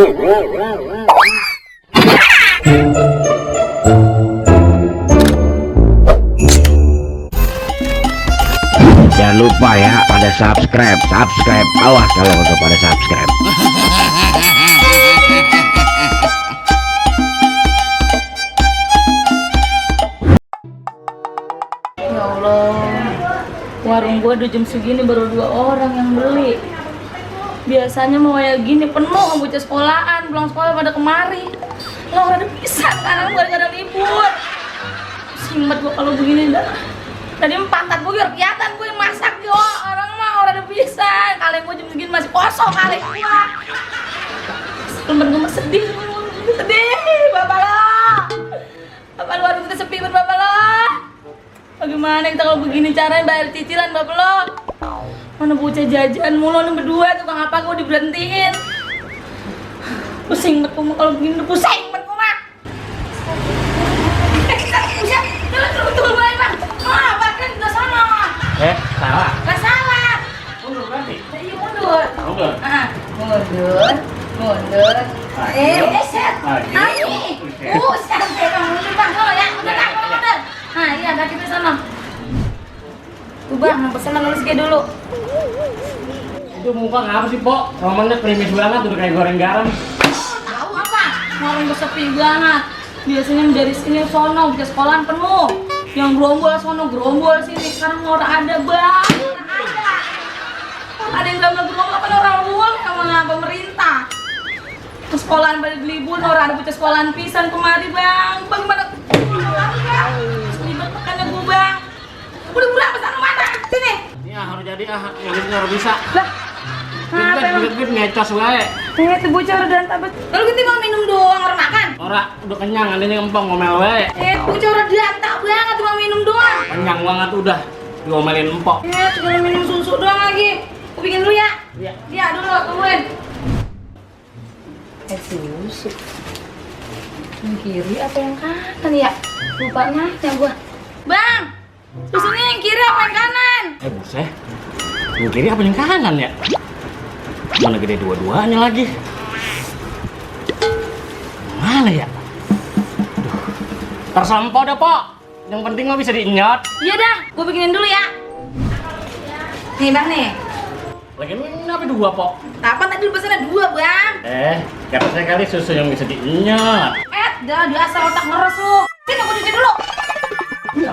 Jangan lupa ya pada subscribe. Awas kalau nggak pada subscribe. Ya Allah, warung gua udah jam segini baru 2 orang yang beli. Biasanya mau kayak gini penuh bocah sekolahan, pulang sekolah pada kemari. Lah udah pisan karena gua ada libur. Simet gua kalau begini dah. Tadi pantat gua biar kelihatan gua yang masak yo. Orang mah udah pisan. Kali gua jam segini masih kosong kali gua. Temen gua sedih. Bapak lo. Bapak lo warung kita sepi banget bapak lo. Bagaimana kita kalau begini caranya bayar cicilan bapak lo? Mana bocah jajan mulu nih berdua tukang apa gua diberhentiin. Pusing banget gua kalau begini pusing banget gua mah. Pusing. Betul banget bang. Ah, bahkan udah sana. Salah. Gak salah. Mundur berarti. Iya mundur. Mundur. Mundur. Set. Ayo. Sampai bang mundur bang. Oh ya, mundur. Nah, iya kaki ke sana. Tuh bang, pesanan nulis kayak dulu. Itu muka ngapa sih, Pok? Momennya krimis banget, udah kayak goreng garam. Tahu apa? Warung sepi banget. Biasanya dari sini sono, bisa sekolahan penuh. Yang gerombol sono, gerombol sini. Sekarang orang ada bang. Ada yang bilang gerombol kan orang luar sama pemerintah. Ke sekolahan pada libur, orang ada bocah sekolahan pisan kemari bang. Bagaimana? Ribet tekannya gue bang. Udah pesan lu mana? Sini. Ya harus jadi yang harus bisa. Lah. Apa emang? Duit ngecos wae. Tuh bocah udah danta bet. Lalu kita mau minum doang orang makan. Ora udah kenyang, adanya empong ngomel wae. Bocah udah danta banget mau minum doang. Kenyang banget udah. Diomelin empok. Tinggal minum susu doang lagi. Aku bikin dulu ya. Iya. Iya dulu, tungguin. Susu. Yang kiri apa yang kanan ya? Lupa nanya gua. Bang, susunya yang kiri apa yang kanan? Buset. Yang kiri apa yang kanan ya? Mana gede dua-duanya lagi. Mana ya? Aduh. Tersampo dah, Pok. Yang penting mah bisa diinyot. Iya dah, gua bikinin dulu ya. Nih bang nih. Lagi ini apa dua, Pok? Kapan tadi lu pesannya 2 bang? Kata saya kali susu yang bisa diinyot. Dah, di asal otak ngeres lu. Sini aku cuci dulu. Ya.